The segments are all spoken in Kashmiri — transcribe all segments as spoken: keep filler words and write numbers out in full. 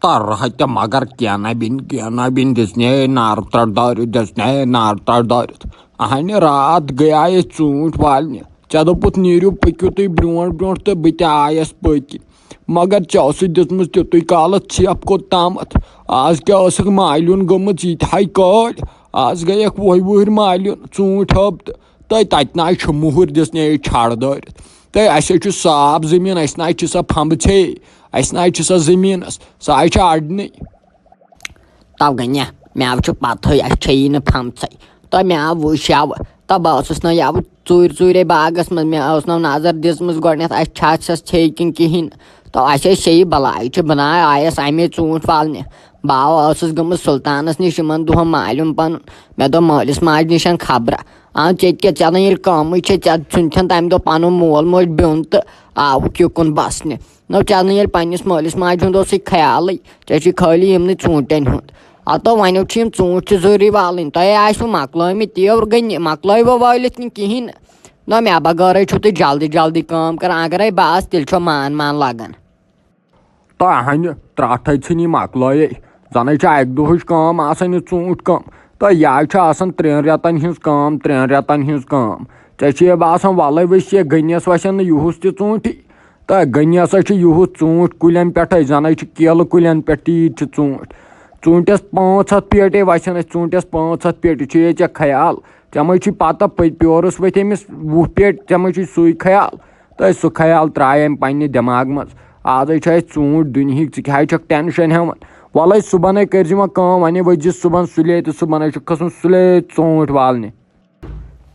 ترہا تہِ مگر کینہ بِن، کینہ بِن دِژنے نار ترٛٹھ دٲرِتھ، دِژنے نار ترٛٹھ دٲرِتھ۔ اہنہِ راتھ گٔیے أسۍ ژوٗنٛٹھۍ والنہِ۔ ژےٚ دوٚپُتھ نیٖرِو پٔکِو تُہۍ برٛونٛٹھ برٛونٛٹھ تہٕ بہٕ تہِ آیس پٔتۍ کِنۍ۔ مگر ژےٚ ٲسٕتھ دِژمٕژ تیُتُے کالس ژھٮ۪پھ کوٚت تامتھ۔ آز کیٛاہ ٲسٕکھ مالیُن گٔمٕژ یِتہِ ہاے کٲلۍ؟ آز گٔیکھ وُہہِ وُہٕرۍ مالیُن ژوٗنٛٹھۍ ہٲبتہٕ۔ تہٕ تَتہِ نہ حظ چھُ مُہُر دِژنے چھڑ دٲرِتھ۔ تہٕ اَسہِ حظ چھُ صاف زٔمیٖن، اَسہِ نہ حظ چھِ سۄ پھمبژے، اَسہِ نہ حظ چھِ سۄ زٔمیٖنَس، سۄ حظ چھِ اَڑنٕے۔ تو گٔنیا، مےٚ حظ چھُ پَتہٕے، اَسہِ چھےٚ یی نہٕ پھمژے۔ تہٕ مےٚ حظ وٕچھ یَوٕ، تہٕ بہٕ ٲسٕس نہ یَوٕ ژوٗرِ ژوٗرے باغَس منٛز، مےٚ ٲس نہٕ نظر دِژمٕژ گۄڈٕنٮ۪تھ، اَسہِ چھا چھَس ژھے کِنہٕ کِہیٖنۍ۔ تو اَسہِ ٲسۍ ژھے یہِ بَلاے چھِ بَناے، آیَس اَمے ژوٗنٛٹھۍ والنہِ۔ بہٕ آو ٲسٕس گٔمٕژ سُلطانَس نِش یِمَن دۄہَن مالیُن پَنُن۔ مےٚ دوٚپ مٲلِس ماجہِ نِش خبرا، آ، ژےٚ تہِ کیٛاہ، ژےٚ نہٕ ییٚلہِ کٲمٕے چھے، ژےٚ ژھُنتھن تَمہِ دۄہ پَنُن مول موج بیوٚن تہٕ آوُکھ یُکُن بَسنہِ۔ نہ، ژےٚ نہٕ ییٚلہِ پنٛنِس مٲلِس ماجہِ ہُنٛد اوسُے خیالٕے، ژےٚ چھُے خٲلی یِمنٕے ژوٗنٛٹھٮ۪ن ہُنٛد۔ ہتو، وۄنۍ چھِ یِم ژوٗنٛٹھۍ تہِ ضروٗری والٕنۍ، تۄہے آسِوٕ مۄکلٲومٕتۍ تیٖو گٔنہِ، مۄکلٲیوا وٲلِتھ کِنہٕ کِہیٖنۍ نہٕ؟ نہ، مےٚ بغٲرے چھُو تُہۍ جلدی جلدی کٲم کران، اگرے بہٕ آسہٕ، تیٚلہِ چھو مان مان لگان۔ تہٕ اہنہِ ترٛٹھے ژھٕنی مۄکلٲیے۔ زَنَے چھِ اَکہِ دۄہٕچ کٲم آسان یہِ ژوٗنٛٹھۍ کٲم۔ تہٕ یا چھِ آسان ترٛٮ۪ن رٮ۪تَن ہِنٛز کٲم، ترٛٮ۪ن رٮ۪تَن ہِنٛز کٲم۔ ژےٚ چھِ یہِ باسان، وَلَے ؤسۍ یہِ گٔنیَس وَسن نہٕ یُہُس تہِ ژوٗنٛٹھی۔ تہٕ گٔنیَس ہا چھِ یُہُس ژوٗنٛٹھۍ کُلٮ۪ن پٮ۪ٹھَے، زَنَے چھِ کیلہٕ کُلٮ۪ن پٮ۪ٹھ تیٖتۍ چھِ ژوٗنٛٹھۍ۔ ژوٗنٛٹھٮ۪س پانٛژھ ہَتھ پیٹے وَسن اَسہِ، ژوٗنٛٹھٮ۪س پانٛژھ ہَتھ پیٹہِ چھُ یہِ ژےٚ خیال۔ ژےٚ مَے چھُے پَتہ، پٔتۍ پیورُس ؤتھۍ أمِس وُہ پیٹہِ، ژےٚ مَے چھُے سُے خیال۔ تہٕ سُہ خیال ترٛایہِ أمۍ پنٛنہِ دٮ۪ماغہٕ منٛز۔ آزَے چھِ اَسہِ ژوٗنٛٹھۍ دُنہِکۍ، ژٕ کیٛازِ چھَکھ ٹٮ۪نشَن ہٮ۪وان؟ وَلَے صُبحَنَے کٔرۍزِ وۄنۍ کٲم، وۄنۍ ؤتھۍزِ صُبحَن سُلے تہٕ صُبحَنَے چھُ کھَسُن سُلے ژوٗنٛٹھۍ والنہِ۔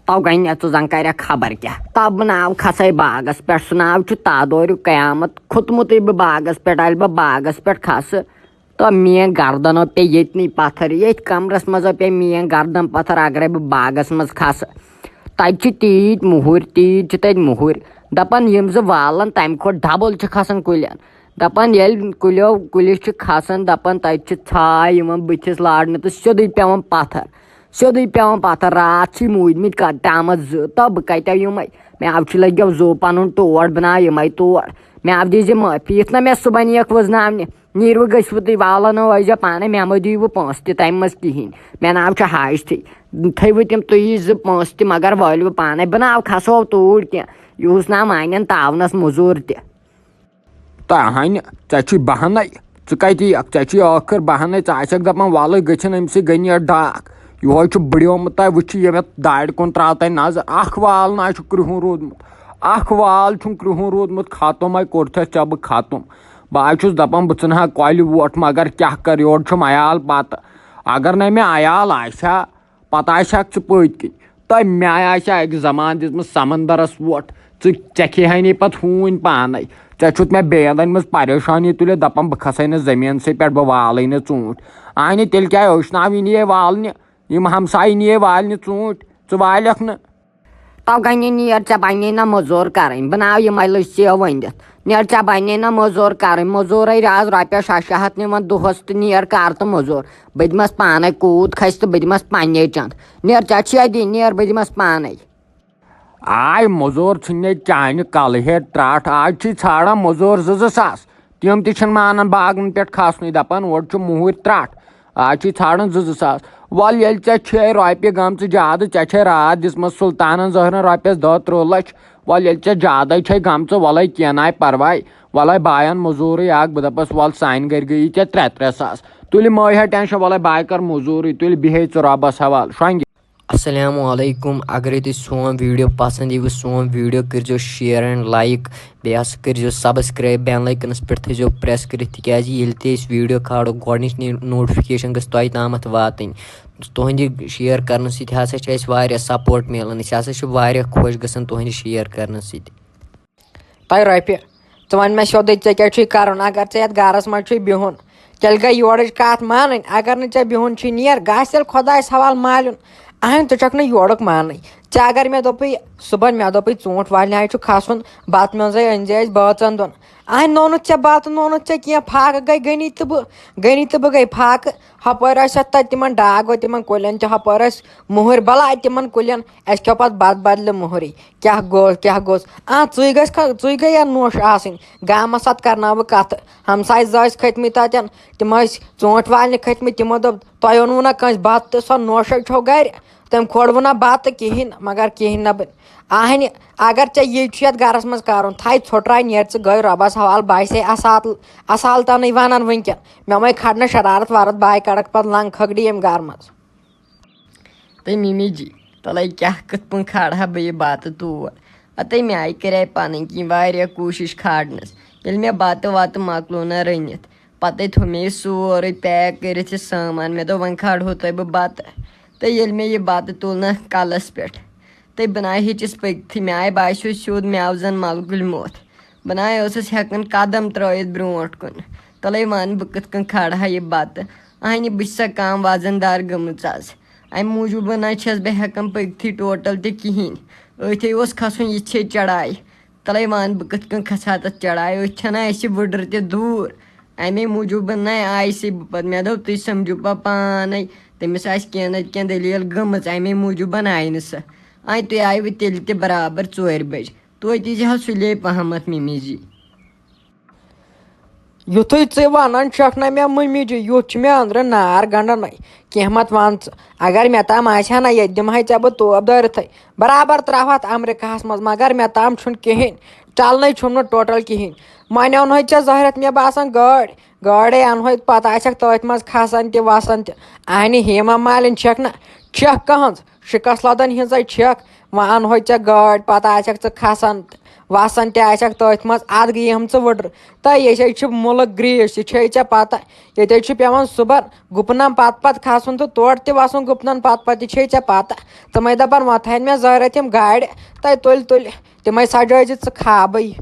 تو گٔے نہ ژٕ زَن کَرٮ۪کھ خبر کیٛاہ۔ تَب بہٕ ناو کھسَے باغَس پٮ۪ٹھ، سُہ ناو چھُ تادوریُک قیامت۔ کھوٚتمُتُے بہٕ باغَس پٮ۪ٹھ، ییٚلہِ بہٕ باغَس پٮ۪ٹھ کھسہٕ، تہٕ میٛٲنۍ گردن ہو پیٚیہِ ییٚتنٕے پتھر، ییٚتھۍ کمرس منٛز ہو پیٚیہِ میٛٲنۍ گردن پتھر، اگرے بہٕ باغس منٛز کھسہٕ۔ تتہِ چھِ تیٖتۍ مُہٕرۍ، تیٖتۍ چھِ تتہِ مُہٕرۍ۔ دپان یِم زٕ والن، تمہِ کھۄتہٕ ڈبل چھِ کھسان کُلٮ۪ن۔ دپان ییٚلہِ کُلٮ۪و، کُلِس چھِ کھسان، دپان تتہِ چھِ ژھاے یِوان بٕتھِس لارنہٕ تہٕ سیوٚدُے پٮ۪وان پتھر، سیوٚدُے پٮ۪وان پتھر۔ راتھ چھِ موٗدمٕتۍ کتھ تامتھ زٕ، تہٕ بہٕ کتہِ یِمے؟ مےٚ آو چھُ لٔگِو زو پنُن ٹوٹھ، بہٕ نہ یِمے تور۔ مےٚ آو دیٖزِ معٲفی، یُتھ نہ مےٚ صُبحن یِیَکھ وٕزناونہِ۔ نیٖرِو گٔژھِوٕ تُہۍ والَن ٲسۍزیو پانَے، مےٚ مہ دِیِو پونٛسہٕ تہِ تَمہِ منٛز کِہیٖنۍ۔ مےٚ نہ حظ چھُ حاجتھٕے۔ تھٲیِو تِم تُہی زٕ پونٛسہٕ تہِ، مگر وٲلِو پانَے۔ بہٕ نہ حظ کھسو توٗرۍ کینٛہہ۔ یُہُس نہ مانن تاونَس مٔزوٗر تہِ۔ تہٕ ہَنہِ، ژےٚ چھُے بہانَے۔ ژٕ کَتہِ یِکھ؟ ژےٚ چھُے ٲخٕر بہانَے۔ ژٕ آسَکھ دَپان، وَلہٕ گٔژھِنۍ أمۍ سٕے گٔنی اَتھ ڈاکھ۔ یِہوے چھُ بٕڑیومُت تۄہہِ، وٕچھِو یہِ مےٚ دارِ کُن ترٛاو تۄہہِ نظر۔ اَکھ وال نہ حظ چھُ کرٛہُن روٗدمُت۔ اَکھ وال چھُم کرٛہُن روٗدمُت ختم، ہَے کوٚر چھَس ژےٚ بہٕ ختم۔ بہٕ حظ چھُس دَپان، بہٕ ژھٕنہٕ ہا کۄلہِ ووٹ، مگر کیٛاہ کَرٕ، یورٕ چھُم عیال پَتہٕ۔ اگر نَے مےٚ عیال آسہِ ہا، پَتہٕ آسہِ ہاکھ ژٕ پٔتۍ کِنۍ۔ تہٕ مےٚ آسہِ ہا اَکہِ زمانہٕ دِژمٕژ سمندرَس ووٹ، ژٕ، ژےٚ کھیٚیہِ ہا نہٕ پَتہٕ ہوٗنۍ پانَے۔ ژےٚ چھُتھ مےٚ بیٚیَن أنۍمٕژ پریشٲنی تُلِتھ، دَپان، بہٕ کھسَے نہٕ زٔمیٖنسٕے پٮ۪ٹھ، بہٕ والَے نہٕ ژوٗنٛٹھۍ۔ اَہنہِ، تیٚلہِ کیٛاہ ٲسۍ ناو یہِ نِیے والنہِ؟ یِم ہمسایہِ نِیے والنہِ ژوٗنٛٹھۍ، ژٕ والٮ۪کھ نہٕ۔ تو گنہِ نیر ژےٚ بنے نہ مٔزوٗر کرٕنۍ، بہٕ ناو یِمے لٔژھ ژےٚ ؤنِتھ۔ نیر ژےٚ بنے نہ مٔزوٗر کرٕنۍ، مٔزوٗرے رٲژ رۄپیس شےٚ شےٚ ہتھ نِوان دۄہس تہٕ نیر کر تہٕ مٔزوٗر۔ بہٕ دِمس پانے کوٗت کھسہِ تہٕ بہٕ دِمس پننے چند۔ نیر ژےٚ چھُیا دِنۍ، نیر بہٕ دِمس پانے۔ آے مٔزوٗر ژھٕننے چانہِ کلہٕ ہیٚرِ ترٛٹھ، آز چھُے ژھانڈان مٔزوٗر زٕ زٕ ساس۔ تِم تہِ چھِنہٕ مانان باغن پٮ۪ٹھ کھسنُے، دَپان، اورٕ چھُ موہٕرۍ ترٛٹھ، آز چھُے ژھانڈان زٕ زٕ ساس۔ وَلہٕ، ییٚلہِ ژےٚ چھے رۄپیہِ گٔمژٕ زیادٕ، ژےٚ چھے راتھ دِژمٕژ سُلطانن زہرن رۄپیَس دَہ تٕرٛہ لَچھ۔ وَلہٕ، ییٚلہِ ژےٚ زیادَے چھے گٔمژٕ، وَلَے، کینٛہہ ناے پَرواے۔ وَلَے، بایَن مٔزوٗرٕے اَکھ، بہٕ دَپَس، وَلہٕ، سانہِ گَرِ گٔیی ژےٚ ترٛےٚ ترٛےٚ ساس۔ تُلہِ مہٕ ہا ٹٮ۪نشَن، وَلَے، بہٕ ہا کَرٕ مٔزوٗرٕے، تُلہِ بیٚہے ژٕ رۄبَس حوالہٕ، شۄنٛگہِ۔ السلام علیکم۔ اگر تُہۍ سون video پسند یِیوٕ، سون video کٔرزیو share and like، بیٚیہِ ہسا کٔرزیو subscribe، bell icon پٮ۪ٹھ تھٲیزیو press کٔرِتھ، تِکیازِ ییٚلہِ تہِ أسۍ video کھالو، گۄڈٕنِچ notification گٔژھ تۄہہِ تامَتھ واتٕنۍ۔ تُہنٛدِ share کرنہٕ سۭتۍ ہسا چھِ اَسہِ واریاہ support میلان، أسۍ ہسا چھِ واریاہ خۄش گژھان تُہنٛدِ share کرنہٕ سۭتۍ۔ تۄہہِ رۄپیہِ۔ ژٕ وَن مےٚ سیوٚدُے، ژےٚ کیٛاہ چھُے کَرُن؟ اگر ژٕ یَتھ گَرَس منٛز چھُے بِہُن، تیٚلہِ گٔے یورٕچ کَتھ مانٕنۍ۔ اگر نہٕ ژےٚ بِہُن چھُے، نیر، گژھ تیٚلہِ خۄدایَس حوالہٕ مالیُن۔ اَہَن، ژٕ چھَکھ نہٕ یورُک ماننٕے۔ ژےٚ اگر مےٚ دوٚپُے صُبحن، مےٚ دوٚپُے ژوٗنٛٹھۍ والنہِ ہاے چھُ کھسُن، بَتہٕ منٛزَے أنۍ زِ اَسہِ بٲژَن دۄن۔ اَہَنہِ نوٚونُتھ ژےٚ بَتہٕ، نوٚونُتھ ژےٚ کینٛہہ، فاقہٕ گٔے غنی تہٕ بہٕ، غنی تہٕ بہٕ گٔے فاقہٕ۔ ہَپٲرۍ ٲسۍ اَتھ تَتہِ تِمَن ڈاگ وٲتۍ تِمَن کُلٮ۪ن تہِ، ہَپٲرۍ ٲسۍ مُہٕرۍ بَلاے تِمَن کُلٮ۪ن۔ اَسہِ کھیوٚو پَتہٕ بَتہٕ بَدلہِ مُہٕرٕے۔ کیٛاہ گوٚو، کیٛاہ گوٚژھ؟ آ، ژٕے گژھِ کھا-، ژٕے گٔے یا نوٚش آسٕنۍ۔ گامَس اَتھ کَرناو بہٕ کَتھٕ۔ ہمساے زٕ ٲسۍ کھٔتۍ مٕتۍ تَتٮ۪ن، تِم ٲسۍ ژوٗنٛٹھۍ والنہِ کھٔتۍ مٕتۍ، تِمو دوٚپ، "تۄہہِ اوٚنوُ نہ کٲنٛسہِ بَتہٕ تہٕ سۄ نوٚشَے چھو گَرِ؟" تٔمۍ کھولوُ نہ بَتہٕ کِہیٖنۍ، مگر کِہیٖنۍ نہ بہٕ۔ آہنہِ، اگر ژےٚ یہِ چھُ یَتھ گَرَس منٛز کَرُن، تھایہِ ژھوٚٹراے، نیر ژٕ گٔے رۄبَس حوالہٕ، بہٕ آسے اَصال، اَصالتَنٕے وَنان وٕنۍکٮ۪ن۔ مےٚ مَے کھَڑ نہٕ شرارت وَرَت، بہٕ آے کَڑَکھ پَتہٕ لنٛگ کھٔکھڑِ ییٚمہِ گَرٕ منٛز۔ تہٕ مِمی جی، تَلَے کیٛاہ کِتھ پٲٹھۍ کھارٕ ہا بہٕ یہِ بَتہٕ تور؟ اَتے مےٚ آیہِ کَرے پَنٕنۍ کِنۍ واریاہ کوٗشِش کھارنَس۔ ییٚلہِ مےٚ بَتہٕ وَتہٕ مۄکلو نہ رٔنِتھ، پَتَے تھوٚو مےٚ یہِ سورُے پیک کٔرِتھ یہِ سامان۔ مےٚ دوٚپ، "وۄنۍ کھارہو تۄہہِ بہٕ بَتہٕ۔" تہٕ ییٚلہِ مےٚ یہِ بَتہٕ تُل نہ کَلَس پٮ۪ٹھ، تہٕ بہٕ نہ ہیٚچِس پٔکۍتھٕے۔ مےٚ آیہِ باسیو سیوٚد مٮ۪وٕ زَن مَلگُلۍ موتھ۔ بہٕ نہ ٲسٕس ہٮ۪کان قدم ترٛٲیِتھ برٛونٛٹھ کُن۔ تَلَے وَن بہٕ کِتھ کٔنۍ کھارٕ ہا یہِ بَتہٕ۔ اَہنہِ، بہٕ چھسا کَم وزن دار گٔمٕژ آز؟ اَمہِ موٗجوٗبَن نہ چھَس بہٕ ہٮ۪کان پٔکۍتھٕے ٹوٹل تہِ کِہیٖنۍ۔ أتھۍ اوس کھسُن، یہِ چھے چڑاے۔ تَلَے وَن بہٕ کِتھ کٔنۍ کھسہٕ ہا تَتھ چڑاے؟ أتھۍ چھَنہ اَسہِ وٕڈٕر تہِ دوٗر۔ اَمے موٗجوٗبَن نَے آیہِ سٕے بہٕ پَتہٕ۔ مےٚ دوٚپ، تُہۍ سَمجھِو پا پانَے، تٔمِس آسہِ کینٛہہ نَتہٕ کینٛہہ دٔلیٖل گٔمٕژ، اَمے موٗجوٗبَن آیہِ نہٕ سۄ۔ آے تُہۍ آیوٕ تیٚلہِ تہِ برابر ژورِ بَجہِ۔ توتہِ ییٖزِ ہا سُلے پَہمَتھ، مِمی جی۔ یُتھُے ژٕ وَنان چھَکھ نہ مےٚ، مٔمی جی، یُتھ چھُ مےٚ أنٛدرٕ نار گنٛڈان۔ کینٛہہ مت وَن ژٕ۔ اگر مےٚ تام آسہِ ہا نہ، ییٚتہِ دِمہٕ ہاے ژےٚ بہٕ توب دٲرِتھٕے۔ برابر ترٛاوہَتھ امریکہس منٛز، مگر مےٚ تام چھُنہٕ کِہیٖنۍ۔ چلنٕے چھُم نہٕ ٹوٹل کِہیٖنۍ۔ وۄنۍ اوٚنہَے ژےٚ زہرت، مےٚ باسان، گٲڑۍ۔ گٲڑے اَنہَے، پَتہٕ آسٮ۪کھ تٔتھۍ منٛز کھسان تہِ وَسان تہِ۔ اَہنہِ ہیما مالِنۍ چھَکھ نہ، چھَکھ کٕہٕنٛز؟ شِکَس لَدَن ہِنٛزَے چھَکھ۔ وۄنۍ اَنہوے ژےٚ گٲڑۍ، پَتہٕ آسٮ۪کھ ژٕ کھسان تہٕ وَسان تہِ آسٮ۪کھ تٔتھۍ منٛز۔ اَتھ گٔیہِ ہم ژٕ وٕڈٕر۔ تہٕ ییٚتہِ حظ چھُ مُلک گرٛیٖس، یہِ چھے ژےٚ پَتہ۔ ییٚتہِ حظ چھُ پٮ۪وان صُبحن گُپنَن پَتہٕ پَتہٕ کھسُن تہٕ تورٕ تہِ وَسُن گُپنَن پَتہٕ پَتہٕ، یہِ چھے ژےٚ پَتہ۔ تِمَے دَپان، وۄنۍ تھاوَن مےٚ زٲرِتھ یِم گاڑِ، تَے تُلۍ تُلۍ۔ تِمَے سَجٲوزِ ژٕ خابٕے۔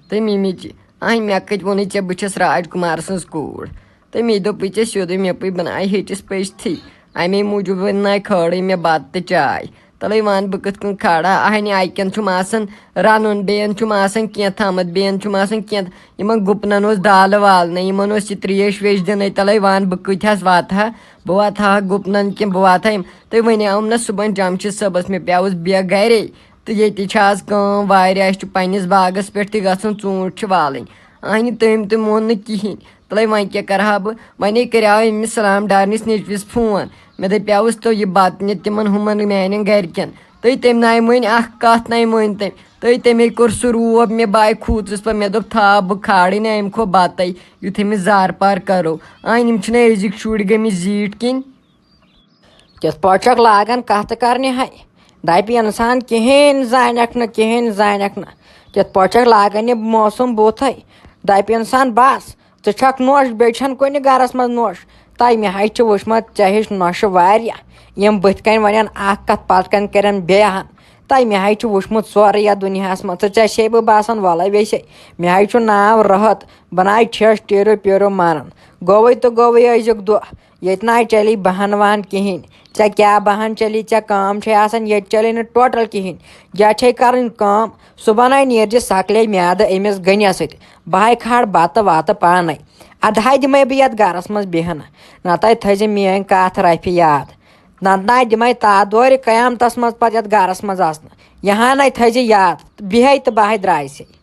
تہٕ مِمی جی، آے مےٚ کَتہِ ووٚنُے ژےٚ بہٕ چھَس راج کُمار سٕنٛز کوٗر؟ تہٕ مےٚ دوٚپُے ژےٚ سیوٚدُے، مےٚ پُے بہٕ نَے ہیٚچِس پٔچتھٕے۔ اَمے موٗجوٗب نَے کھٲرٕے مےٚ بَتہٕ تہٕ چاے۔ تَلَے وَن بہٕ کِتھ کٔنۍ کھارا؟ اَہنہِ اَکٮ۪ن چھُم آسان رَنُن، بیٚیَن چھُم آسان کینٛہہ تھامَتھ، بیٚیَن چھُم آسان کینٛہہ۔ یِمَن گُپنَن اوس دالہٕ والنَے، یِمَن اوس یہِ ترٛیش ویش دِنَے۔ تَلَے وَن بہٕ کۭتِہَس واتہٕ ہا؟ بہٕ واتہٕ ہا گُپنَن کِنہٕ بہٕ واتہٕ ہا یِم؟ تُہۍ وَنیٛاوُم نہ صُبحَن جمشید صٲبَس، مےٚ پیٛاوُس بیٚیہِ گَرے۔ تہٕ ییٚتہِ چھِ آز کٲم واریاہ، اَسہِ چھُ پنٛنِس باغَس پٮ۪ٹھ تہِ گژھُن، ژوٗنٛٹھۍ چھِ والٕنۍ۔ اَہنہِ تٔمۍ تہِ مون نہٕ کِہیٖنۍ۔ تَلَے وۄنۍ کیٛاہ کَرٕ ہا بہٕ؟ وۄنۍ کَریٛاو أمِس سلام ڈارنِس نیٚچوِس فون۔ مےٚ دَپیٛاوُس، تو یہِ بَتہٕ نہِ تِمَن ہُمَن میٛانٮ۪ن گَرِکٮ۪ن۔ تہٕ تٔمۍ نَے مٲنۍ اَکھ کَتھ، نَے مٲنۍ تٔمۍ۔ تہٕ تَمے کوٚر سُہ روب مےٚ، بہٕ آے کھوٗژٕس پَتہٕ۔ مےٚ دوٚپ، تھاو بہٕ کھالٕے نہٕ اَمہِ کھۄ بَتَے، یُتھ أمِس زارٕ پار کَرو۔ اَہنہِ، یِم چھِنہ أزِکۍ شُرۍ گٔمٕتۍ زیٖٹھۍ کِنۍ۔ تِتھ پٲٹھۍ چھکھ لاگان کتھٕ کرنہِ ہے۔ دپہِ انسان، کِہیٖنۍ زانکھ نہٕ، کِہیٖنۍ زانکھ نہٕ۔ تِتھ پٲٹھۍ چھکھ لاگان یہِ موسم بُتھے۔ دپہِ انسان، بس، ژٕ چھکھ نوٚش، بیٚیہِ چھنہٕ کُنہِ گرس منٛز نوٚش۔ تۄہہِ مےٚ ہے چھُ وٕچھمُت، ژےٚ ہِش نۄشہِ واریاہ۔ یِم بٕتھِ کنۍ ونن اکھ کتھ، پتہٕ کنۍ کرن بیٚیہِ ہن۔ تۄہہِ مےٚ ہے چھُ وٕچھمُت سورُے یتھ دُنیاہس منٛز۔ ژٕ، ژےٚ چھے بہٕ باسان، ولے ویسے۔ مےٚ ہے چھُ ناو رٲہت، بہٕ ناے چھس ٹیرو پیرو مانان۔ گوٚوے تہٕ گوٚوے أزیُک دۄہ۔ ییٚتہِ نہ چلی بہان وہان کِہیٖنۍ۔ ژےٚ کیٛاہ بہان چلی؟ ژےٚ کٲم چھے آسان، ییٚتہِ چلی نہٕ ٹوٹل کِہیٖنۍ۔ یا چھے کَرٕنۍ کٲم، صُبحن آے نیرِ زِ سَکلے میٛادٕ أمِس غنیَس سۭتۍ۔ بہٕ ہاے کھارٕ بَتہٕ وَتہٕ پانَے۔ اَدٕ ہاے دِمَے بہٕ یَتھ گَرَس منٛز بیٚہنہٕ۔ نَتہٕ ہاے تھٲیزِ میٛٲنۍ کَتھ رَفہِ یاد۔ نَتہٕ نہ دِمَے تَتھ دورِ قیامتَس منٛز پَتہٕ یَتھ گَرَس منٛز اَژنہٕ۔ یہِ ہانَے تھٲیزِ یاد۔ بیٚہے تہٕ بہٕ ہاے درٛاے سے۔